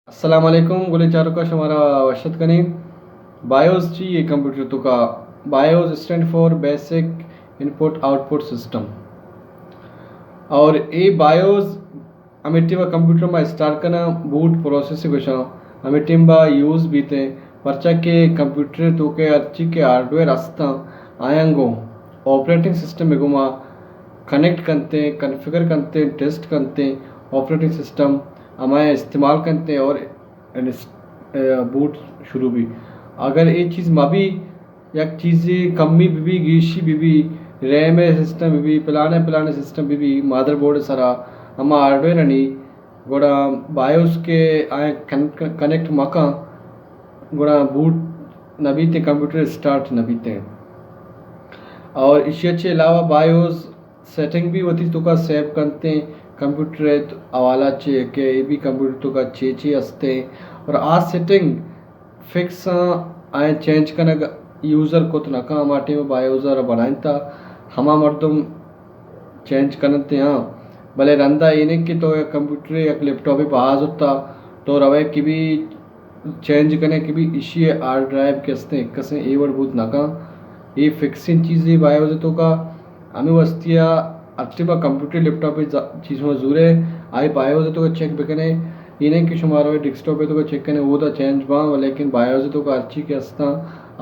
السلام علیکم، گلیں چاروکاں، شمارا وش اتک کنیں۔ بایوس چی اے کمپیوٹر توکا؟ BIOS stand for basic input out put system. اور اے بایوس ہمے ٹیم ءَ کمپیوٹر ما اسٹارٹ کناں، بوٹ پروسیس گوشاں، ہمے ٹیم با یوز بیت ایں، پرچا کہ کمپیوٹر توکا ہرچی کہ ہارڈویئر استاں، آیاں گوں آپریٹنگ سسٹم ءَ گوما کنیکٹ کنت ایں، کنفگر کنت ایں، ٹیسٹ کنت ایں، آپریٹنگ سسٹم ہمایا استعمال کنت ایں اور انس-، اے، بوٹ شروع بی۔ اگر اے چیز مہ بی، یک چیزے کمی بہ بی، گیشی بہ بی، ریم ءِ سسٹم بہ بی، پلانے پلانے سسٹم بہ بی، مادر بورڈ ءِ سرا ہما ہارڈویئرانی، گڑا بایوس کہ آیاں کن-، کنیکٹ مکن، گڑا بوٹ نہ بیت ایں، کمپیوٹر اسٹارٹ نہ بیت ایں۔ اور ایشی ءَ چہ علاوہ بایوس سیٹنگ بھی وتی توکا سیو کنت ایں، کمپیوٹر ءِ حوالہ چہ کہ اے بھی کمپیوٹر توکا چے چے است ایں، اور آ سیٹنگ فکس آں، آیاں چینج کنگ یوزر کت نہ کن، ہما ٹیم بایوس ءَ را بنائینتا ہما مردم چینج کننت ایں، ہاں۔ بلے رندا اے نہ کہ تو یک کمپیوٹرے، یک لیپ ٹاپے بہا زرتا، تو روئے کہ بھی چینج کنے کہ بھی ایشی ءِ ہارڈ ڈرائیو کہ استیں، کسیں اے وڑ بوت نہ کن۔ اے فکسنگ چیزے بایوس ءِ توکا، ہمے واسطہ ءَ ہر ٹیم ءَ کمپیوٹر، لیپ ٹاپ ءِ ز-، چیز ما زورے، آئی بایوس ءِ توکا چیک بکنے۔ اے نہ کہ شما روئے ڈیسک ٹاپ ءِ توکا چیک کنے، اودا چینج باں، ولیکن بایوس ءِ توکا ہرچی کہ استاں،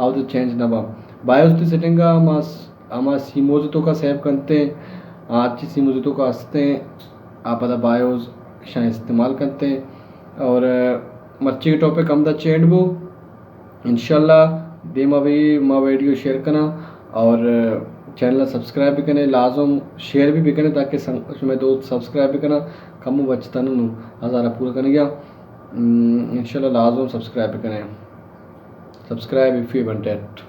اودا چینج نہ باں۔ بایوس تی سیٹنگ ءَ ما س-، ہما سیموز ءِ توکا سیو کنت ایں، ہرچی سیموز ءِ توکا است ایں، آ پدا بایوس شاں استعمال کنت ایں۔ اور مرچی کے ٹاپک ہمدا چینڈ بو۔ انشاءاللہ دیما بھی ما ویڈیو شیئر کناں اور چینل ءَ سبسکرائب بھی کنے، لازم شیئر بھی بکنے تاکہ سن-، شمئے دوست سبسکرائب بھی کناں۔ کمو بچتا نوں ہزار ءَ پورا کنگیا۔ ام، انشاءاللہ لازم سبسکرائب بکنے۔ Subscribe if you want it.